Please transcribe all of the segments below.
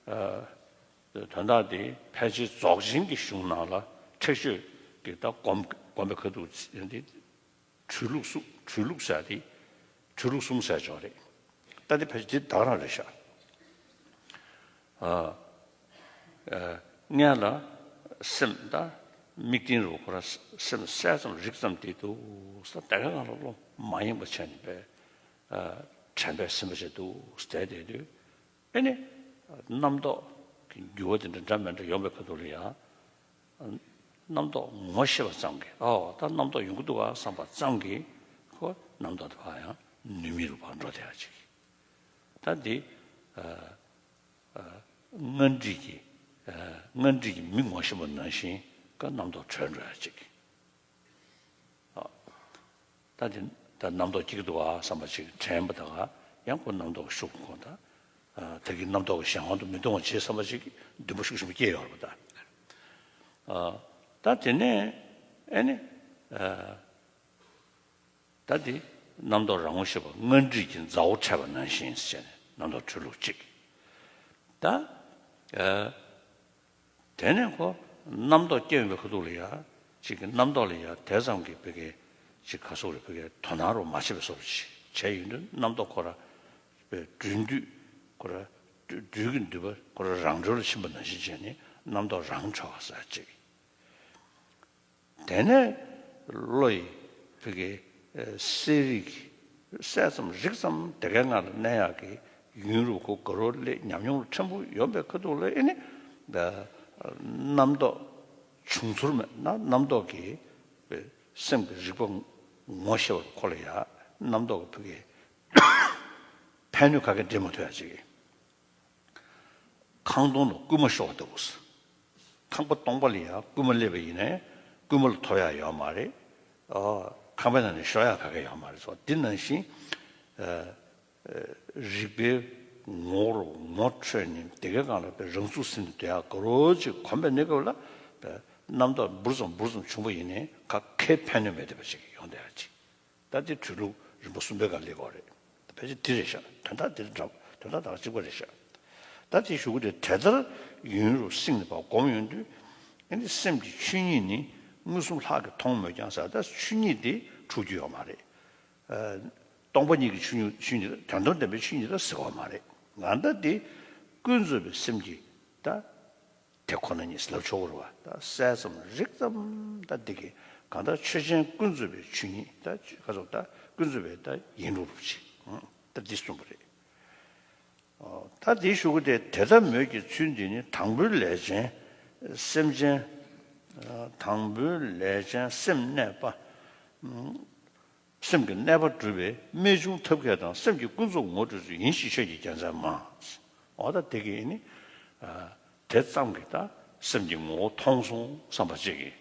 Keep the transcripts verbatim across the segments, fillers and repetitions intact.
ཨ། དོན་དག་དེ་ཕལ་ཆེར་རྫོགས་ཆེན་གྱི་གཞུང་ནང་ལ་ཁྲེགས་ཆོད་ཀྱི་ད་སྒོམ་སྒོམ་པའི་ཁ་ཐུག་འདི་གྲོལ་ལུགས་སུ་གྲོལ་ལུགས་ཟེར་དེ་གྲོལ་ལུགས་གསུམ་ཟེར་ཅོག་རེད། ད་དེ་ཕལ་ཆེར་དེ་དག་རང་རེད་ཤག་ཨ། ཨ། སྔོན་ལ་སེམས་ད་དམིགས་རྟེན་རུ་ཁོ་ར་སེམས་གསལ་ཙམ་རིག་ཙམ་དེ་འདུག་ས། དེ་ག་སྒང་ལ་བློ་མ་ཡེངས་པ་བྱས་ནས་པས། ཨ། དྲན་པས་ཟིན་པ་བྱས་འདུག་བསྡད་བསྡད་དུས། ཨེ་ནི། རྣམ་རྟོག་གི་འགྱུར་བ་དེ་འདྲ་འདྲ་མི་འདྲ་ཡོང་བའི་ཁ་ཐུག་ལ་ཡང་། རྣམ་རྟོག་ངོ་ཤེས་པ་ཙམ་གྱིས་ཨོ་ད་རྣམ་རྟོག་ཡོང་གི་འདུག་ག་བསམ་པ་ཙམ་གྱིས་ཁོ་རྣམ་རྟོག་དེ་ཕར་ཡང་ནུས་མེད་རུ་ཕར་འགྲོ་བསྡད་ཡ་ཅིག་ད་འདི། ཨ། ཨ། སྔར་འདྲིས་ཀྱི། ཨ། སྔར་འདྲིས་ཀྱི་མི་ངོ་ཤེས་པ་ནང་བཞིན་ཀ་རྣམ་རྟོག་གྲོལ་འགྲོ་ཡ་ཅིག་ཨ། ད་དེ་ད་རྣམ་རྟོག་སྐྱེ་གི་འདུག་ཨ་བསམ་པ་ཅིག་དྲན་པ་དང་ཡང་ཁོ་རྣམ་རྟོག་ཤུགས་ཁོ་ད། ཨ། ད་གི་རྣམ་རྟོག་གི་གཞན་དབང་དུ་མི་གཏོང་བ་བྱེད་བསམ་པ་ཅིག་འདུན་པ་ཤུགས་ཆེན་པོ་སྐྱེས་ཡོད་རེད་པ་ད། ཨ། ད་དེ་ནས་ཨེ་ནི། ཨ། ད་དེ་རྣམ་རྟོག་རང་ངོ་ཤེས་པ་སྔར་འདྲིས་ཀྱི་མཛའ་བོ་འཕྲད་པ་ནང་བཞིན་ཟེར་ནས་རྣམ་རྟོག་གྲོལ་ལུགས་གཅིག་ད། ཨ། དེ་ནས་ཁོ་རྣམ་རྟོག་སྐྱེ་ཡོང་བའི་ཁ་ཐུག་ལ་ཡ། ཅིག་གི་རྣམ་རྟོག་ལ་ཡ་དེ་ཙམ་གྱི་བོད་སྐད་ཅིག་ག་སོག་རེ་བོད་སྐད་དོ་སྣང་རོ་མ་བྱེད་པའི་སོགས་ཅིག་བྱས་ཡོང་དུས་རྣམ་རྟོག་ཁོ་ར་བའི་སྦྲུལ་མདུད་ཁོ་ར་སྦྲུལ་གྱི་མདུད་པ་ཁོ་ར་རང་གྲོལ་ལ་ཕྱིན་པ་ནང་བཞིན་བྱས་ནས་རྣམ་རྟོག་རང་གྲོལ་བ་ཟེར་ཅིག་དེ་ནས་བློ་ཡི་བོད་སྐད་གསལ་རིག་གསལ་ཙམ་རིག་ཙམ་དེ་གའི་ངང་ལ་གནས་ཡག་གི་ཡུན་རུ་ཁོ་དགའ་རོགས་སླེབས་ཉམས་མྱོང་ཕྲན་བུ་ཡོང་པའི་ཁ་ཐུག་ལ་ཨེ་ནི། རྣམ་རྟོག་བྱུང་ཚོར་མེད་ན་རྣམ་རྟོག་གི་སེམས་ཀྱི་རིག་པ་ངོ་ཤེས་པར་ཁོ་ལ་ཡ་རྣམ་རྟོག་གི་བོད་སྐད་ཕན་ནུས་ག་གེ་འདྲེས་མ་ཐུབ་ཡ་ཅིག་ཁང་སྟོང་ལ་རྐུན་མ་ཤོར་བ་འདུག་ཁང་པ་སྟོང་པ་ལ་ཡང་རྐུན་མ་སླེབས་པ་ཡིན་ནའི་རྐུན་མ་ལ་ཐོབ་ཡག་ཡོད་མ་རེད། ཨོ། ཁང་པའི་ནང་ནས་ཤོར་ཡག་ག་གེ་ཡོད་མ་རེད་སོ། འདི་ནང་བཞིན། ཨ། ཨ། རིག་པའི་ངོ་བོར་ངོ་འཕྲོད་ནས་དེ་གའི་སྒང་ལ་པའི་རང་ཚུགས་ཟིན་ནས་སྡོད་ཡག་དགའ་རོགས་ཅིག་གོམས་པའི་གནས་སྐབས་ལ་པའི་རྣམ་རྟོག་འབུར་ཙམ་འབུར་ཙམ་བྱུང་པ་ཡིན་ནའི་ག་གེ་ཕན་ནུས་མེད་བསྡད་པ་ཅིག་ཡོང་བསྡད་ཡག་ཅིག་ད་དེ་གྲོལ་ལུགས་རིམ་པ་གསུམ་པའི་སྒང་སླེབས་ཀྱི་ཡོད་རེད། ད་ཕལ་ཆེར་དེ་རེད་ཤག་དོན་དག་དེ་འདྲ་དོན་དག་དག་གཅིག་པ་རེད་ཤག་ད་དེ་གཞུག་གུ་དེ་དེ་ལྟར་ཡུན་རུ་བསྲིངས་ནས་ཕར་བསྒོམས་ཡོང་དུས། ཨ་ནི་སེམས་ཀྱི་ཆོས་ཉིད་ནི་མངོན་སུམ་ལྷག་གིས་མཐོང་མོད་ཀྱང་ཟེར། ད་ཆོས་ཉིད་དེ་འཁྲུལ་རྒྱུ་ཡོད་མ་རེད། ཨ། སྟོང་པ་ཉིད་ཀྱི་ཆོས་ཉིད་ཆོས་ཉིད་དོན་དམ་བདེན་པའི་ཆོས་ཉིད་ལ་ཟེར་བ་མ་རེད། ང་ད་དེ་ཀུན་རྫོབ་པའི་སེམས་ཀྱི་ད། དེ་ཁོ་ན་ཉིད་ལབ་ཆོག་གི་རེད་བ། ད་གསལ་ཙམ་རིག་ཙམ་ད་འདི་གི་གང་ལྟར་ཆོས་ཅན་ཀུན་རྫོབ་པའི་ཆོས་ཉིད་ད་ཁ་སོགས་ད་ཀུན་རྫོབ་པའི་ད་ཡིན་ལུགས་རུ་ཅིག་ད་འདི་གསུངས་པ་རེད། ཨོ། ད་འདིའི་གཞུག་གུ་དེ་དེ་ལྟ་མོད་ཀྱི་ཚུལ་འདི་ནི་དང་པོའི་ལས་ཅན་སེམས་ཅན། དང་པོའི་ལས་ཅན་སེམས་གནས་པ། སེམས་ཀྱི་གནས་པ་སྒྲུབ་པའི་རྨད་བྱུང་ཐབས་མཁས་དང་སེམས་ཀྱི་ཀུན་རྫོབ་ངོ་སྤྲོད་ཚུལ་ཡིན་ཞེས་ཆོས་ཀྱི་རྒྱལ་མཚན་མ། འོ་ད་དེ་གིས་ནི། ཨ། དེ་ཙམ་གྱིས་ད་སེམས་ཀྱི་ངོ་བོ་མཐོང་སོང་བསམ་པ་ཅིག་གིས་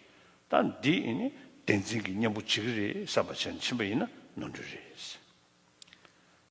ད་འདི་ནི་བདེན་འཛིན་གྱི་གཉེན་པོ་བྱེད་ཀྱི་རེད་བསམ་པ་བྱས་ནས་ཕྱིན་པ་ཡིན་ན་ནོར་འཁྲུལ་རེད།